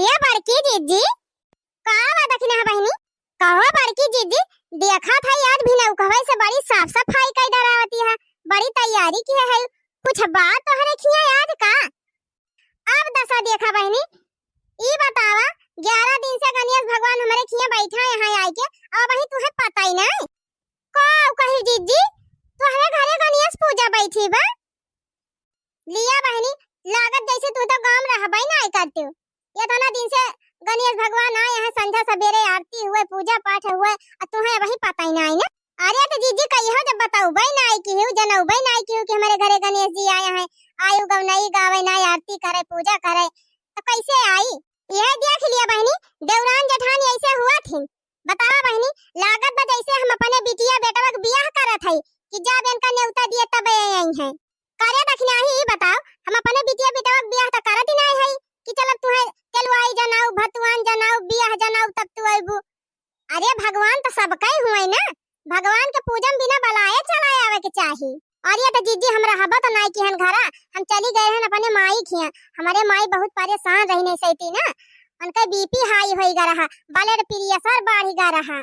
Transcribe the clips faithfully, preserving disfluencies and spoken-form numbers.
ए बड़की जिज्जी, का बा दखिनहा बहिनी? कहो बड़की जिज्जी, देखत है आज भी नौकहवे से बड़ी साफ सफाई कइ डरावती है, बड़ी तैयारी किहे है, कुछ बात तोहरे खिया आज का? अब दसा देखा बहिनी, ई बतावा, ग्यारह दिन से गणेश भगवान हमरे खिया बैठा यहाँ आइके, अबहीं तुहे पता ही नाहीं। का कही जिज्जी, तोहरे घरे गणेश पूजा बैठी बा? लिया बहिनी, लागत जैसे तू तो गाँव रहबे नाहीं करते हो। इतना दिन से गणेश भगवान आए हैं, संझा सबेरे आरती हुए, पूजा पाठ हुए, अ तुहे अबहीं पता ही नाहीं ना। अरे तो जिज्जी कहियो जब बतउबे नाहीं किहू, जनउबे नाहीं किहू कि हमरे घरे गणेश जी आए हैं, आयु गवनई गावे नाहीं, आरती करे, पूजा करे, तो कैसे आई? यह देख लिया बहिनी, देवरान जेठान ऐसे हुआ थी। बतावा बहिनी, लागत बा जैसे हम अपने बिटिया बेटवा के बियाह करत हई कि जब इनका नेवता दिए तब ये आई हैं। करे दखिनहा, ई बताओ, हम अपने बिटिया बेटवा के बियाह त करत ही नाहीं हई कि चलब तुहे तेलवाई जनाऊ, भतुआन जनाऊ, बियाह जनाऊ तब तू अइबू। अरे भगवान तो सबके हुए ना, भगवान के पूजन बिना बलाए चला आवे के चाही। अरे तो जिज्जी हम रहबो तो नाहीं किहन घरा, हम चली गए रहन अपने माई खिया। हमरे माई बहुत परेशान रही नहीं सैती ना, उनका बीपी हाई होई गा रहा, ब्लड प्रेशर बढ़ी गा रहा।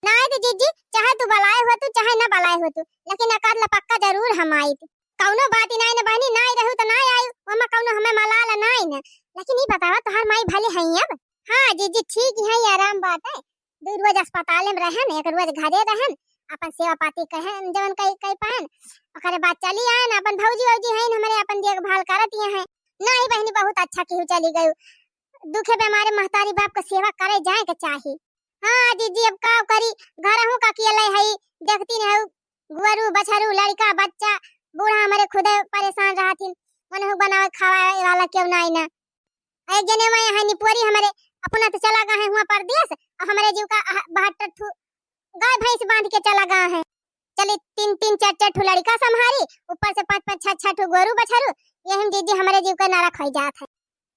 नाहीं तो जिज्जी, चाहे तू बलाए हो तू, चाहे न बलाए हो तू, लेकिन एकाध लपक्का जरूर हम आइत। कौनो बात ही नाहीं न बहिनी, नाहीं रहू तो नाहीं आयु, ओमा कौनो हमें मलाल नाहीं न। लेकिन ई बतावा, तोहार माई भले हई अब? हाँ जिज्जी, ठीक ही है, आराम बाटे। दू रोज अस्पताल में रहन, एक रोज घरे रहन, अपन सेवा पाती कहन, जवन कई, कई पाएन, ओकरे बाद चली आएन, अपन भौजी वौजी हईन हमरे, अपन देखभाल करत ही हैं। नाहीं बहिनी, बहुत अच्छा किहू चली गयू। दुखे बेमारे महतारी बाप के सेवा करे जाए के चाही। हाँ जिज्जी, अब का करी, घरहू का अकेले हई, देखती नहीं हऊ, गोरू, बछरू, लड़का, बच्चा, बूढ़ा हमरे खुदे परेशान रहथिन, उनहू बनावे खावे वाला केहू नाहीं ना। एक जने वहाँ यहाँ निपोरी हमरे अपना तो चला गा है हुआ परदेस, अउ हमरे जीव का अह-, बहत्तर ठू गाय भैंस बांध के चला गा है। चली तीन तीन चार चार ठू लड़िका संभारी, ऊपर से पाँच पाँच छह छह ठू गोरू बछरू, यही में जिज्जी हमरे जीव का नरक होइ जात है।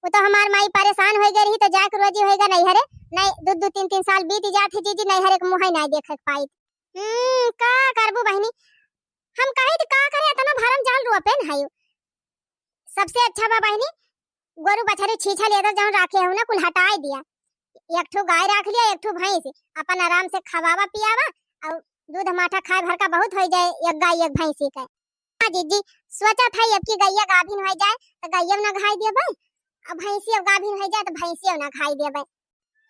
उ तो हमार माई परेशान होइ गई रही तो जाके रोजी होइ गा नैहरे, नहीं दू दू तीन तीन साल बीत जात है जिज्जी, नैहरे के मुँह ही नहीं देखे के पाई। हम्म, का करबू बहिनी, हम कही तो का करे, इतना भरम जाल रोपेन है। सबसे अच्छा बा बहिनी, गोरू बछरू छीछा लेदर जौन राखे हो ना, कुल हटाए दिया। एक ठो गाय राख लिया, एक ठो भैंस, अपन आराम से खवावा पियावा, अउ दूध माठा खाए भर का बहुत होइ जाए एक गाय एक भैंसी के। हाँ जिज्जी, सोचत है अब की गैया गाभिन होइ जाए तो गैया ना घाई देबे, अउ भैंसी अब गाभिन होइ जाए तो भैंसिया ना घाई देबे।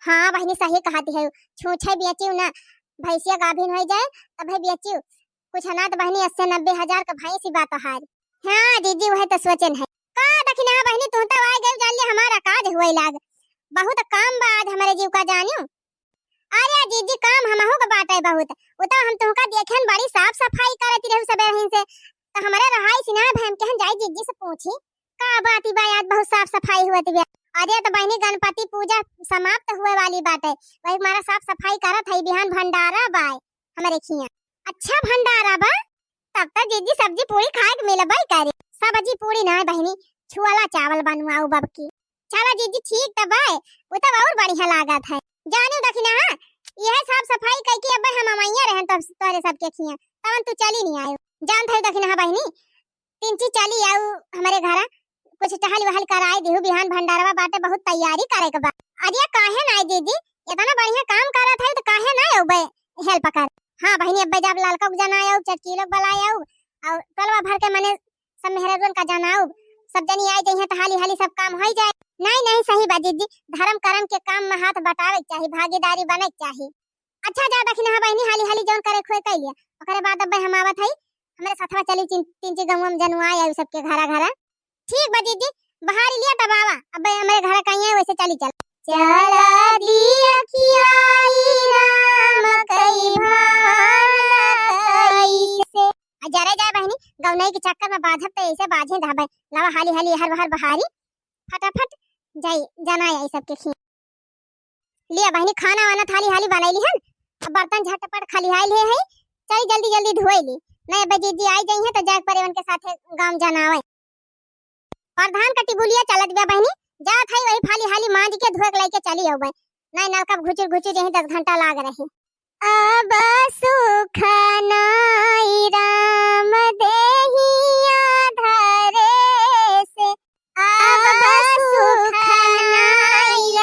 हाँ बहिनी, सही कहत है, छूछे बेचियो ना, भैंसिया गाभिन होइ जाए तब है बेचियो। कुछ ना तो बहिनी अस्सी नब्बे हजार का भैंसी बा तोहार। हाँ जिज्जी, वह तो सोचेन है। का दखिनहा बहिनी, तू तो आए गए, जान ले हमारा काज हुए लाग, बहुत काम बा आज हमरे जीव का जानियो। अरे जिज्जी, काम हमहू के बाटे बहुत, उ तो हम तुहका देखेन बड़ी साफ सफाई करत रहू सबेरहिन से, तो हमरे रहाई सिनाह भैम कहन जाई जिज्जी से पूछी। का बात बा, आज बहुत साफ सफाई हुआ बा। अरे तो बहिनी, गणपति पूजा समाप्त हुए वाली बाटे, वही हमारा साफ सफाई करत है, बिहान भंडारा बाय हमरे खिया। अच्छा भंडारा बा, तब तो जिज्जी सब्जी पूरी खाए के मिलबे करे। सब्जी पूरी ना बहिनी, छुअला चावल बनवाऊ बबकी। चला जिज्जी, ठीक तो बाय, उ तब और बढ़िया लागत है। जानियो दखिनहा, यह साफ सफाई कइके अब हम अमैया रहन तो तोरे सबके खिया, तवन तू चली नहीं आयो। जानत है दखिनहा बहिनी, तिनची चली आऊ हमरे घरा, कुछ टहल वहल कराए दिहू, बिहान भंडारवा बाटे, बहुत तैयारी करे के बा। अरे काहे ना जिज्जी, इतना बढ़िया काम करत है तो काहे ना अउबे हेल्प कर। हाँ बहिनी, अब्बे जब ललका के जनाए आऊ, चटकीलो के बलाए आऊ, अउ टोलवा भर के मने सब मेहरारुन का जनाऊ, सब जनी आए जइहें तो हाली हाली सब काम होइ जाए। नहीं नहीं, सही बा जिज्जी, धर्म कर्म के काम में हाथ बटावे के चाही, भागीदारी बने के चाही। अच्छा जा दखिनहा बहिनी, हाली हाली जौन करे खोए कइ लिया, ओकरे बाद अब्बे हम आवत हई, हमरे साथवा चली, तीन तीन ची गौवा में जनुआ आऊ सबके घरा घरा। ठीक बा जिज्जी, बहारी लिया तब आवा, अब्बे हमरे घरा कहीं है वैसे चली चला। चला दिया खियाई राम कई भान कैसे। आ जरे जाए बहिनी, गौनई के चक्कर में बाझब त ऐसे बाझे रहबे। लावा हाली हाली हर बहर बहारी, फटाफट जाई, जाना आई सबके खी। लिया बहिनी, खाना वाना थाली हाली बनाई ली हन, अब बर्तन झटपट खलिहाई ले है, चली जल्दी जल्दी धोई ली, नहीं अब जिज्जी आई जाई है तो जाए परे उनके साथे गाँव जाना आवे। प्रधान का टिबुलिया चलत बा बहिनी, जात है वही हाली हाली मांज के धोए के लेके चली अउबे, नहीं नलका घुचुर घुचुर यहीं दस घंटा लाग रही। अब सुख नाई राम देहिया धरे से, अब सुख नाई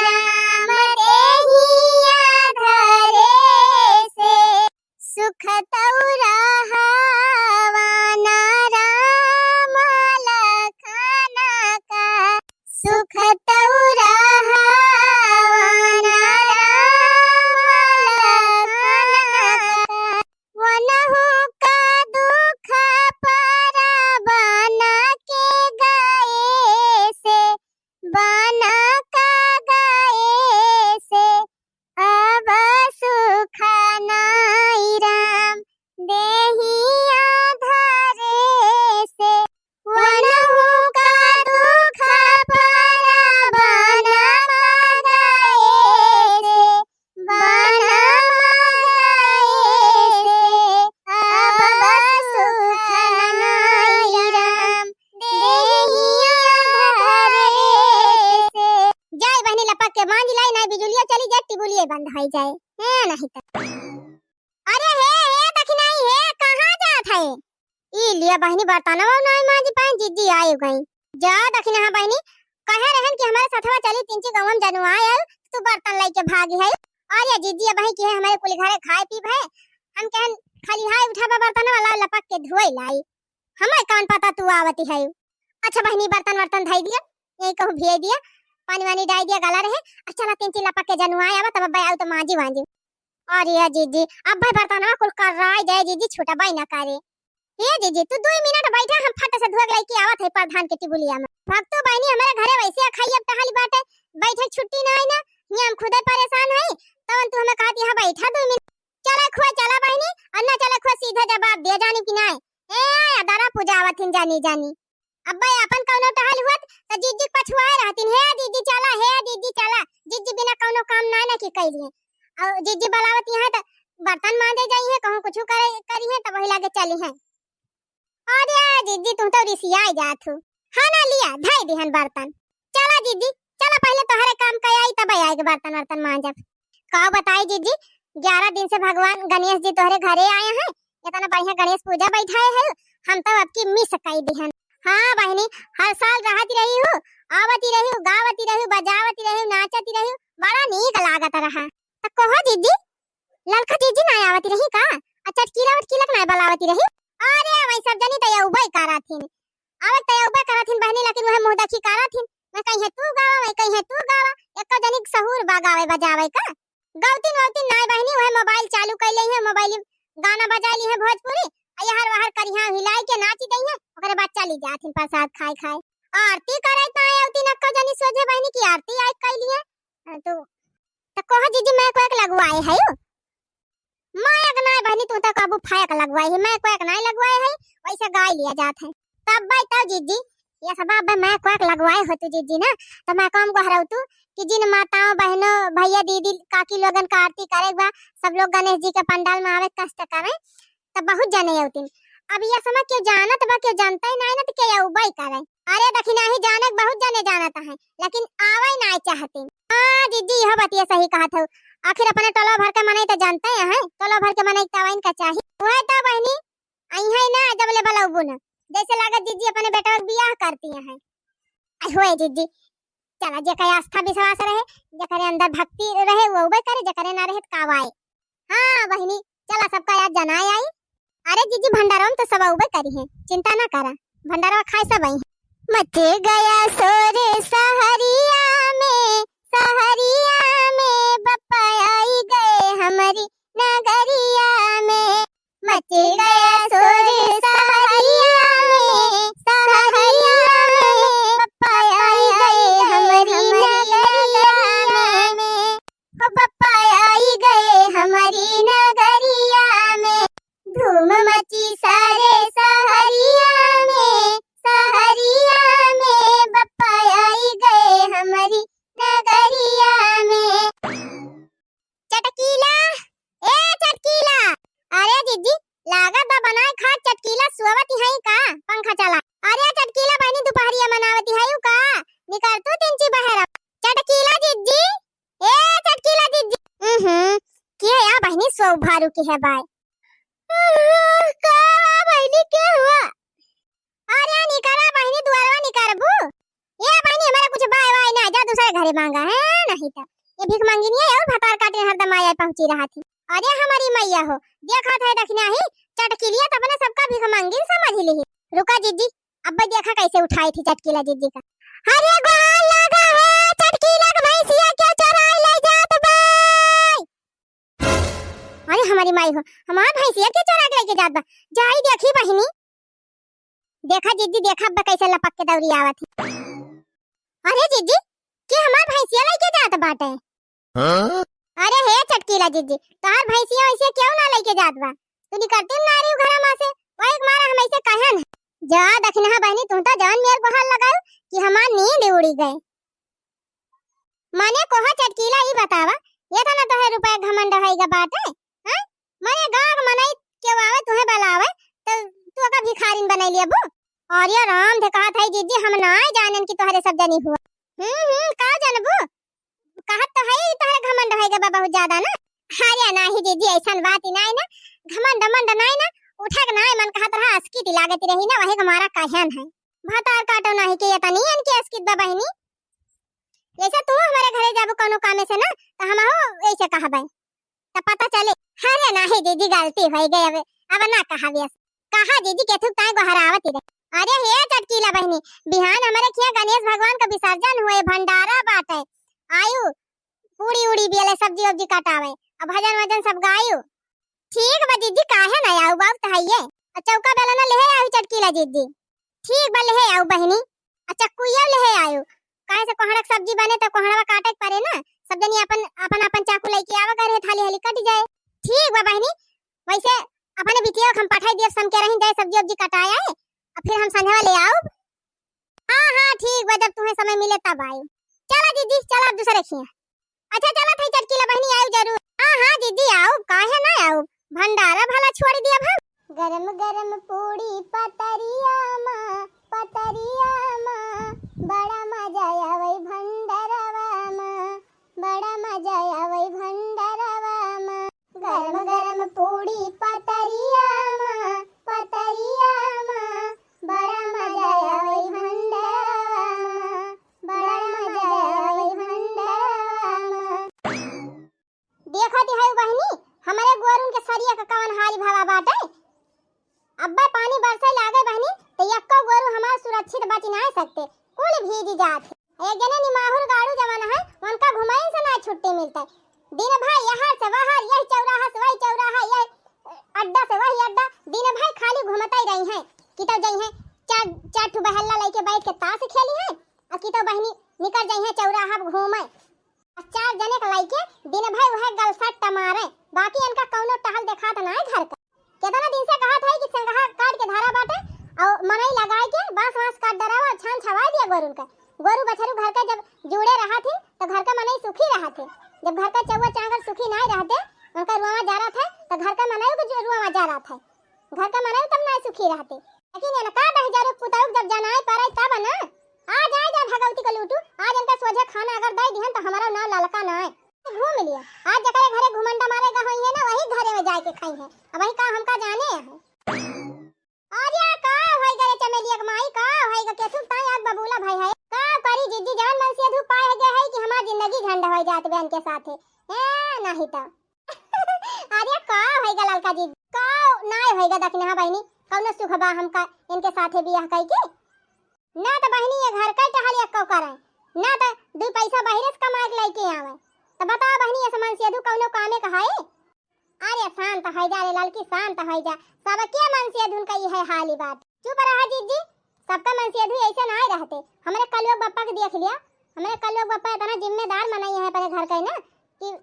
बुलिए बंद होइ जाए। हे नहीं त। अरे हे, हे दखिनाही हे, कहाँ जात है? ई लिया बहिनी बर्तनवा नाई मांजी पाइन, जिज्जी आइ गई। जा दखिनहा बहिनी, कहे रहन कि हमरे सथवा चली, तिनची गौवा में जनुआए आउ, तू बर्तन लइके भागी है। अरे जिज्जी अबहीं किहे हमरे कुल घरे खाए पीब है, हम कहन खाली हाय उठाबा बर्तनवा लाउ लपक के धोए लाई। हमें कौन पता तू आवती है। अच्छा बहिनी बर्तन वर्तन धइ दिया, यही कहूँ भिए दिया, पानी वानी डाइ दिया गला रहे। अच्छा ला तिनची लपक के जनुआए आवा तब अब्बे आउ तो मांजी वांजी। अरे जिज्जी, अब्बे बर्तनवा कुल कराइ जाए जिज्जी, छुटबइ न करे। हे जिज्जी, तू दुइ मिनट बैठा, हम फट से धोए लइके आवत है प्रधान के टिबुलिया में। भक्तू बहिनी हमरे घरे वैसे अखाई अब टहल बाटे, बैठे छुट्टी ना आई ना, हियाँ हम खुदे परेशान हई, तवन तू हमें कहत यहाँ बैठा दुइ मिनट। चला खुआ चला बहिनी, और ना चला खुआ सीधा जवाब दे जानी कि नाई। ए, अदरा पूजावत हिन जानी जानी। अब्बे अपन कौनो टहल हुअत त जिज्जी के पछुआए रहतिन, "हे जिज्जी चला, हे जिज्जी चला।" जिज्जी बिना कौनो काम ना ना की कैली है। और जिज्जी बलावत यहाँ त बर्तन मांजे जाई है, कहूँ कुछ करे करी है, तब वही लागे चली है। अरे जिज्जी तुम तो रिसियाई जात हो। हाँ ना लिया, धई दिहन बर्तन। चला जिज्जी, चला पहले तोहरे काम कई आई तब आएगी बर्तन वर्तन मांजब। का बताई जिज्जी, ग्यारह दिन से भगवान गणेश जी तोहरे घरे आए हैं, इतना बढ़िया गणेश पूजा बैठाए है, हम तो अबकी मिस कई दिहन। हाँ बहिनी, हर साल रहत रही हूँ, आवती रही हूँ, गावती रही हूँ, बजावती रही हूँ, नाचती रही हूँ, बड़ा नीक लागत रहा। त कहो जिज्जी, ललका जिज्जी ना आवती रही का? आ चटकीला वटकीला के ना बलावती रही? अरे वही सब जनी त अउबे करत हिन, आवत त अउबे करत हिन बहिनी, लेकिन वह मुँह देखी करत हिन। मैं कहीं तू गावा, मैं कहीं तू गावा, एको जनी के सहूर बा गावे बजावे का। गौतिन वौतिन नाय बहिनी, वह मोबाइल चालू कर ली है, मोबाइल में गाना बजा ली है भोजपुरी, आ यहर वहर करिहा हिलाई के नाची दई है, ओकरे बाद चली जात हिन प्रसाद खाए खाए। आरती करे त आए अउतिन एको जनी सोझे बहिनी की आरती आए कैली है। तो, तो कहो जिज्जी मैं को एक लगवाए है यू? मायक नाय बहिनी, तू तो कबू फायक लगवाई है, मैं कोयक नाय लगवाए है, वैसे गाय लिया जात है। तब भाई तब जिज्जी, ये सब अब मैं कोयक लगवाए हो तू जिज्जी ना, तो मैं कम गोहराऊ तू कि जिन माताओं, बहनों, भैया, दीदी, काकी लोगन का आरती करे बा, सब लोग गणेश जी के पंडाल में आवे कष्ट करे, तब बहुत जने अउतिन। अब ये समय क्यों जानत बा, क्यों जानता ही नाय ना, तो के अउबे करे। अरे दखिनाही जाने के बहुत जने जानत हैं, लेकिन आवे नाय चाहतिन। हाँ जिज्जी, यह बतिया सही कहत हो। आखिर अपने टोला भर के मनई त जानते हैं, टोला भर के मनई त आवे इनका चाही। वह तो बहिनी, आई है ना, जब ले बलौबू ना, जैसे लागत जिज्जी अपने बेटा के बियाह करती हैं। आई होए जिज्जी, चला जेकर आस्था विश्वास रहे, जेकरे अंदर भक्ति रहे, वो उबे करे, जेकरे ना रहे त का वाए। हाँ बहिनी, चला सबका याद जनाए आई। अरे जिज्जी, भंडारा में तो सब उबे करी है, चिंता ना करा, भंडारा खाए सब आई। मच गया शोर सहरिया में, सहरिया में, बप्पा आई गए हमारी नगरिया में। मच गया शोर सहरिया में, सहरिया में, बप्पा आई गए हमारी नगरिया में। हो बप्पा आई गए हमारी नगरिया में, धूम मची सारे सहरिया में, सहरिया में, बप्पा आई गए हमारी नगरिया में। चटकीला, ए चटकीला, अरे जिज्जी, लागत बा बनाए खात चटकीला सोवत ही का? पंखा चला। अरे चटकीला बहिनी, दुपहरिया मनावती है का? निकल तू तिनची बहरा। चटकीला जिज्जी, ए चटकीला जिज्जी। हम्म, के या बहिनी सो भारू की है बाय। का बहिनी के हुआ? अरे निकरा बहिनी, दुआरवा निकरबू। ए बहिनी, हमारा कुछ बाय वाय ना, जा दूसरे घरे मांगा है, नहीं तो ये भीख मांगी नहीं है और भतार काटे हरदम आया पहुंची रहा थी। अरे हमारी मैया हो, देखा था दखिना ही, चटकीलिया तो अपने सबका भीख मांगी समझ ली। रुका जिज्जी, अब देखा कैसे उठाई थी चटकीला जिज्जी का। अरे गोहार लागा है, चटकीला के भैंसिया के चोराई ले जात बाय। अरे हमारी माई हो, हमार भैंसिया के चोरा के लेके जात बा। जाई देखी बहिनी। देखा जिज्जी, देखा अब कैसे लपक के दौड़ी आवत है। अरे जिज्जी, के हमार भैंसिया लेके जात बाटे? हाँ? अरे हे चटकीला जिज्जी, तोहार भैंसिया वैसे क्यों ना लेके जात बा? तू निकलती ना रही घरा में से, वही के मारा हम ऐसे कहन। जा दखिनहा बहिनी, तू तो जवन मेर गोहार लगाऊ कि हमार नींद उड़ी गए। माने कोहा चटकीला, ई बतावा, ये तो ना तोहे रुपया घमंड होइगा बाटे, हैं? माने गाँव के मनई केहू आवे तुहे बलावे, तो तू ओका भिखारिन बनाई लेबू? अरे राम, दे कहत है जिज्जी, हम नाय जानेन कि तोहरे सब जनी हुआ। हम्म, हम्म, का जानबू? कहत तो है, ई तोहरे घमंड होइगा बा बहुत ज्यादा ना। अरे नाही जीजी, ऐसन बात ही नाही ना, घमंड मंड नाही ना, उठक नाही मन कहत रहा, असकी ती लागत रही ना, वही हमारा कहन है। भतार काटो नाही के ये तनी इनके असकित बा बहिनी। जैसे तू हमारे घरे जाबू कौनो कामे से ना, तो हम हो ऐसे कहबे, तो पता चले। अरे नाही जीजी, गलती होइगा, अब, अब ना कहबे। कहा जीजी, केथुक ताई गोहरावत ही रहे। अरे हे चटकीला बहिनी, बिहान हमरे खिया गणेश भगवान का विसर्जन हुए, भंडारा बाटे, आयु, पूड़ी उड़ी बेले, सब्जी वब्जी कटावे, अब भजन वजन सब गायु। ठीक बा जीजी, काहे ना आऊ, बाऊ तो हइये। आ चौका बेलना लेहे आऊ चटकीला जीजी। ठीक बा, लेहे आऊ बहिनी। आ चक्कुइया लेहे आऊ, काहे से कोहड़ा के सब्जी बने तो कोहड़वा काटे के पड़े ना। सब जनी अपन, अपन, अपन चाकू लेके आवा घरे, थाली हाली कट जाए। ठीक बा बहिनी, वैसे अपने बिटिया के हम पठाई दिए, सम के रही जाए, सब्जी वब्जी कटाए आए, और फिर हम संझवा ले आऊ। हाँ, हाँ, ठीक बा, जब तुम्हें समय मिले तब आई। चला जीजी, चला अब दूसरे खिया। अच्छा, चला था चटकीला बहिनी, आऊ जरूर। हाँ, हाँ जीजी, आऊ, काहे ना आऊ, भंडारा भला छोड़ दिया हम। गरम गरम पूड़ी पतरिया मा, पतरिया मा, बड़ा मजा आवे भंडारवा मा, बड़ा मजा आवे भंडारवा मा। गरम गरम पूड़ी पतरिया मा, पतरिया मा, बड़ा मजा आवे भंडारवा मा, बड़ा मजा आवे भंडारवा मा। देखत हऊ बहिनी, हमरे गोरुन के सरिया का कवन हाल भवा बाटे। अब्बे पानी बरसे लागे बहिनी, त यक्को गोरू हमार सुरक्षित बच नाय सकते, कुल भीज जात है। एक जने निमाहुर गाड़ू जवन है, उनका घुमाइन से ना छुट्टी मिलता है। दिन भर यहर से वहर, यही चौराहा से वही चौराहा, यही अड्डा से वही अड्डा, दिन भर खाली घूमता ही रही है। कि तो जई है चार, चार ठो बहल्ला लेके बैठ के ताश खेली है, और कि तो बहिनी निकल जई है चौराहा पे घूमे। आ चार जने के लइके दिन भर उहे गलसट्टा मारे, बाकी इनका कौनो टहल देखात नाय घर का। केतना दिन से कहत है कि संगहा काट के धरा बाटे, और मनई लगाए के बांस वांस काट डरावा, छान छवाए दिया गोरुन का। गोरू बछरू घर का जब जुड़े रहत ही, तो घर का मनई सुखी रहत है। जब घर का चौवा चांगर सुखी नाय रहते, उनका रुआवा जा रहत है, तो घर का मनई के जो रुआवा जा रहत है। घर का मनई तब ना सुखी रहते। लेकिन इनका दहिजरू पुतऊ जब जनाई पड़े तब ना, आज, आज, आज भगवती का लूटू, आज इनका सोझे खाना अगर दे दिहन तो हमारा नाव ललका ना है। घूम लिया, आज जकरे घरे घुमंडा मारे गा होई है ना, वही घरे में जाके खाई है। अब वही का हमका जाने है। अरे का होई गए चमेलिया के माई, का होई गा केथुक ताई आज बबूला भाई है। का करी जीजी जान मन से धूप पाए गए है कि हमार जिंदगी झंड हो जात बहन के साथे। ए, नहीं तो। अरे का होइगा ललका जी, का नाय होइगा दखिनहा बहिनी, कौनो सुख बा हमका इनके साथे बियाह कइके? ना त बहिनी ये घर का टहल यक्को करे, ना त दुई पैसा बहिरे से कमाए के लइके आवे। त बताओ बहिनी, ये मन सेधू कौनो कामे का है? अरे शांत होइ जा रे ललकी, शांत होइ जा, सबके मन सेधुन का इहे हाली बात। चुप रहा जीजी, सबका मन सेधु ऐसे नाय रहते। हमरे कलयुग बप्पा के देख लिया, हमरे कलयुग बप्पा इतना जिम्मेदार मनई है अपने घर का ना कि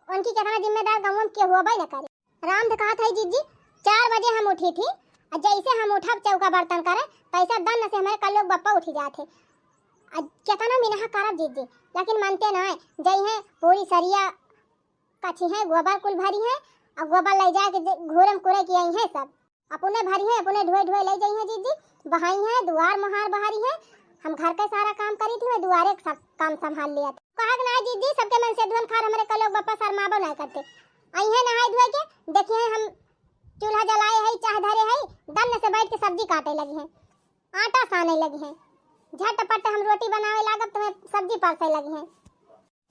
उनकी केतना जिम्मेदार गाँव में केहू अबे न करे। राम तो कहत है जीजी, चार बजे हम उठी थी, और जैसे हम उठब चौका बर्तन करे, तैसे दन से हमारे कल्लोक बप्पा उठी जात है। आ केतना मिनहा करब जीजी, लेकिन मनते ना है। जई है पूरी सरिया कछी है, गोबर कुल भरी है, और गोबर ले जाके जे घूरम कुरे की आई है सब। अपने भरी है, अपने ढोए ढोए ले जाई है जीजी, बहाई है, दुआर मुहार बहारी है। हम घर के सारा काम करी थी, मैं दुआरे के सब काम संभाल लिया था। कहा कि ना जीजी, सबके मन से धुन खार हमरे कलोक बप्पा शर्माबो ना करते। आई है नहाए धोए के, देखिए हम चूल्हा जलाए है, चाह धरे है, दन से बैठ के सब्जी काटे लगी है, आटा साने लगी है, झटपट हम रोटी बनावे लागब, तुम्हें सब्जी परसे लगी है।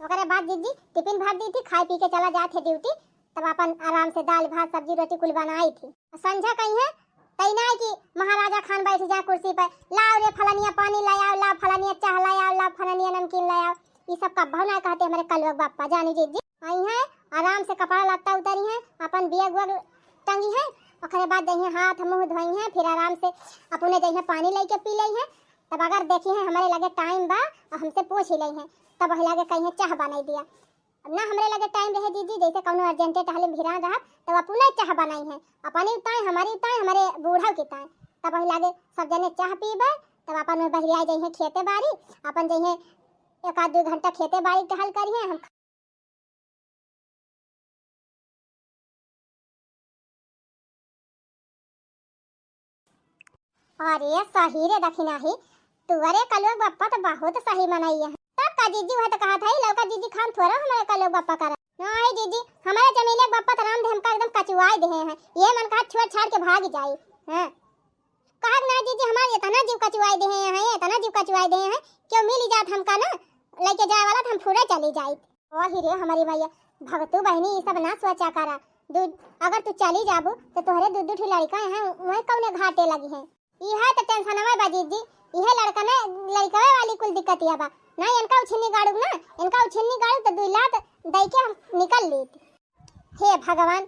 ओकरे बाद जीजी टिफिन भर दी थी, खाए पी के चला जात है ड्यूटी। तब अपन आराम से दाल भात सब्जी रोटी कुल बनाई थी। संझा कही है तई ना कि महाराजा खान बैठ जाए कुर्सी पर, "लाओ रे फलनिया पानी ले आओ, लाओ फलनिया चाह ले आओ, लाओ फलनिया नमकीन ले आओ।" ये सब कब्बो ना कहते हमारे कलुआ बप्पा। जानी जीजी आई है, आराम से कपड़ा लत्ता उतारी है, अपन बैग वैग टंगी है, ओकरे बाद जइहे हाथ मुंह धोई है, फिर आराम से अपने जइहे पानी लेके पी ले है। तब अगर देखी है हमारे लगे टाइम बा और हमसे पूछ ही ले है, तब वही लगे कही है चाह बनाई दिया। अब ना हमरे लगे टाइम रहे जीजी, जैसे कौनो अर्जेंटे टहले में भिरान रहब, तब अपने चाह बनाई है, अपनी उताई, हमारी उताई, हमारे बूढ़ा की ताई। तब वही लगे सब जने चाह पीबे, तब अपन में बहरिया जइहे खेते बारी, अपन जइहे एक आध दो घंटा खेते बारी टहल करिहे। हम अरे सही रे दखिनाही, तुअरे कलुआ बप्पा तो बहुत सही मनई है। तब जीजी, वह तो कहत है, लड़का जीजी खान थोड़ा हमारे का लोग बप्पा करा। नहीं जीजी, हमारे चमेलिया के बप्पा तो राम दे हमका एकदम कचुआई देहे हैं। ये मन कहा छोड़ छाड़ के भाग जाई। हाँ। कहा कि ना जीजी, हमार इतना जीव कचुआई देहे हैं, इतना जीव कचुआई देहे हैं, क्यों मिल जात हमका ना, लेके जाए वाला तो हम फुरे चली जाइत। ओ हिरे हमारी मैया, भगतू बहिनी, ई सब ना सोचा करा। दू, अगर तू चली जाबू, तो तोहरे दू दू ठो लड़का हैं, वही कौने घाटे लगी हैं। इहे तो टेंशनवा बा जीजी, इहे लड़का ने, लड़कवे वाली कुल दिक्कतिया बा। ना इनका उछिन्नी गाड़ू ना, इनका उछिन्नी गाड़ू तो दुई लात दई के हम निकल लीत। हे भगवान,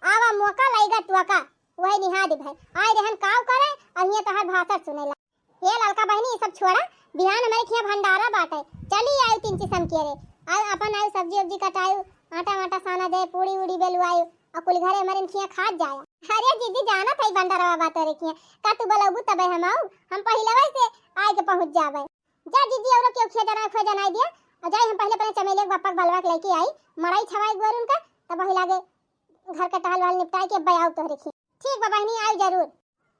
आवा मौका लइगा तुआ का, वही निहाद भय। आए रहन काव करे, और हियां तोहार भाषण सुनेला। हे ललका बहिनी, ई सब छोड़ा, बिहान हमारे खिया भंडारा बाटे, चली आयु तीन किस्म के रे। आयु अपन आयु सब्जी उब्जी कटायु, आटा वाटा साना जाए, पूड़ी उड़ी बेलवायु, और कुल घरे हमारे खिया खात जाया। अरे जीजी, जानत है भंडारा बात रे खिया, का तू बोलबू तबे हम आऊ, हम पहिले से आए के पहुँच जाबे। जा जीजी, औरो केहू खिया जनाए खोए जनाए दिया, और जाई हम पहिले अपने चमेलिया के बप्पा के बलवा के लेके आई, मड़ाई छवाई गोर उनका, तब वही लागे घर के टहल वहल निपटाए के बयाऊ तोहरे खिया। ठीक बा बहिनी, आयु जरूर।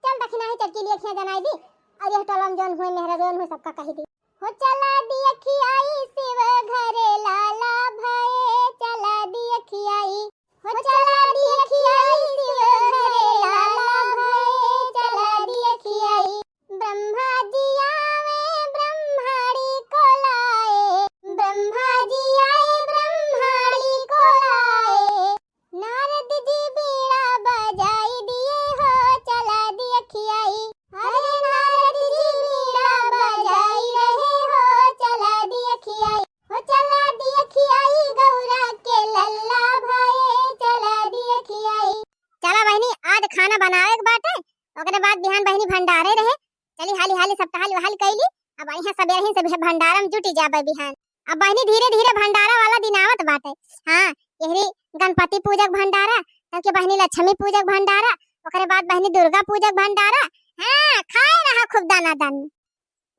चल दखिना ही चटकी लिए खिया जनाई दी, और यह टोलम जौन हुए मेहरा जौन हुए सबका कही दी। हो चला दिया खियाई शिव घरे लाला भये, चला दिया खियाई। हो चला दिया खियाई शिव घरे लाला भये, चला दिया खियाई। ब्रह्मा जी आवे ब्रह्माणी को लाए, ब्रह्मा जी आए ब्रह्माणी को लाए। नारद जी बीड़ा बजाई दिए हो, चला दिया खियाई। अरे नारद जी बीड़ा बजाई रहे हो, चला दिया खियाई। हो चला दिया खियाई गौरा के लल्ला भये, चला दिया खियाई। चला बहिनी, आज खाना बनावे के बाटे, ओकरे बाद बिहान बहिनी भंडारे रहे। चली हाली हाली सब टहल वहल कैली, अब यहाँ सबेरही से भे-, भंडारा में जुटी जाबे बिहान। अब बहिनी धीरे धीरे भंडारा वाला दिन आवत बाटे। हाँ, यहरी गणपति पूजक भंडारा, तब के बहिनी लक्ष्मी पूजक भंडारा, ओकरे बाद बहिनी दुर्गा पूजक भंडारा। हाँ, खाए रहा खूब दाना दानी।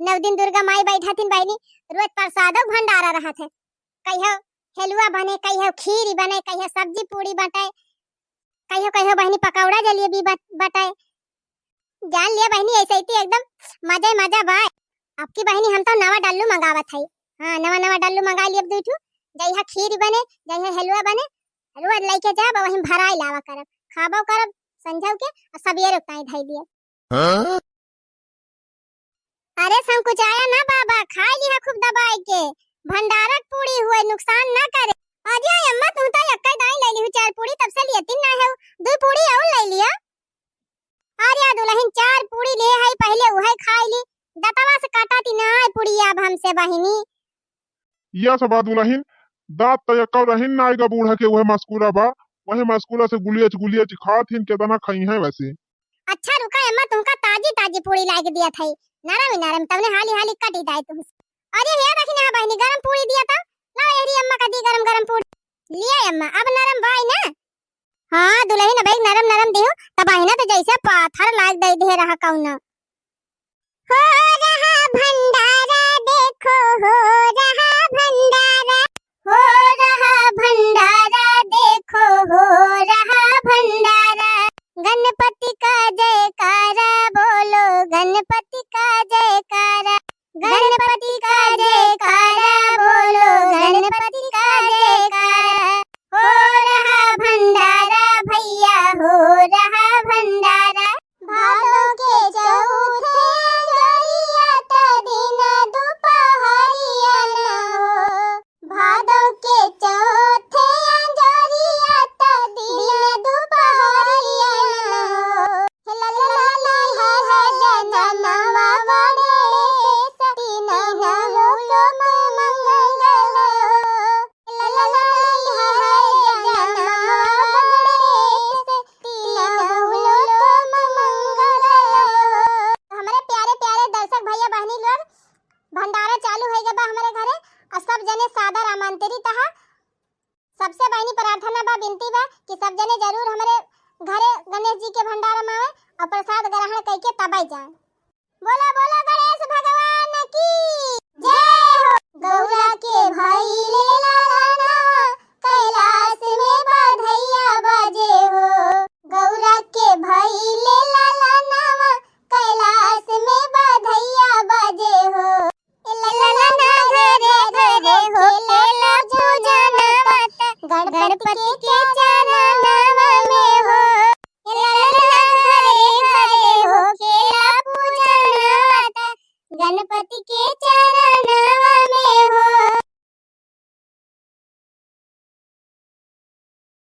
नौ दिन दुर्गा माई बैठा थिन बहिनी, रोज प्रसादो भंडारा रहत है। कहियो हेलुआ बने, कहियो खीरी बने, कहियो सब्जी पूड़ी बटे, कहियो कहियो बहिनी पकौड़ा जलेबी बट-, बटे। जान लिया बहिनी, ऐसे ही एकदम मजे मजा बा। अब की बहिनी हम तो नवा डल्लू मंगावत है। हाँ, नवा नवा डल्लू मंगा लिया दुई ठू। जइहा खीरी बने, जइहा हेलुआ बने, रोज लेके जाब, वहीं भराई लावा करब, खाबो करब संझव के, और सबेरे उताई धई दिए। हाँ? अरे संकुचाया ना बाबा, खाई लिहा खूब दबाई के। भंडारक पूड़ी हुए, नुकसान ना करे। अरे अम्मा, तू तो एक्कै दाई ले लिहू चार पूड़ी, तब से लिए तीन ना है, दो पूड़ी और ले लिया। अरे दुलहिन, चार पूड़ी ले है, पहिले उहे खाई ली, दतवा से काटा ती ना है पूड़ी अब हमसे बहिनी। या सब दुलहिन, दांत त एक्कौ रहिन ना आइगा बूढ़ा के, उहे मस्कुरा बा, उहे मस्कुरा से गुलियच गुलियच खात हिन, केतना खइहैं वैसे। अच्छा रुका अम्मा, तुमका ताजी ताजी पूड़ी लाइके दिया थई, नरम ही नरम, तवने हाली हाली कटी जाए तुमसे। अरे हे देखी ना बहिनी, गरम पूड़ी दिया था, लाओ एहरी अम्मा का दी गरम गरम पूड़ी। लिया अम्मा, अब नरम बाई ना। हाँ दुलहिन, अब एक नरम नरम दिहू, तब बहिना तो जैसे पाथर लाग दे दे रहा कौनो। हो रहा भंडारा देखो, हो रहा भंडारा, हो रहा भंडारा देखो, हो रहा भंडारा। गणपति का जयकारा बोलो, गणपति का जयकारा, गणपति का जयकारा बोलो, गणपति का जयकारा। हो रहा भंडारा भैया, हो रहा भंडारा। भादो के चौथे अंजोरिया त दिन दुपहरिया न हो। भादो के चौथे अंजोरिया त दिन दुपहरिया न हो। हे ला ला ला ला ला ला जनमवा बड़े तीनों लोक में मंगल हो। हमरे प्यारे प्यारे दर्शक भैया बहिनी लोग, भंडारा चालू होइ गवा हमरे घरे और सब जने सादर आमंत्रित हा। सबसे बहिनी प्रार्थना बा, विनती बा कि सब जने जरूर हमरे घरे गणेश जी के भंडारा में आवे और प्रसाद ग्रहण करके तबे जाए। बोलो बोलो गणेश भगवान की जय हो। गौरा के भइले लालनवा, कैलाश में बधइया बजे हो। गौरा के भइले लालनवा, कैलाश में बधइया बजे हो। ए ललना घरे पति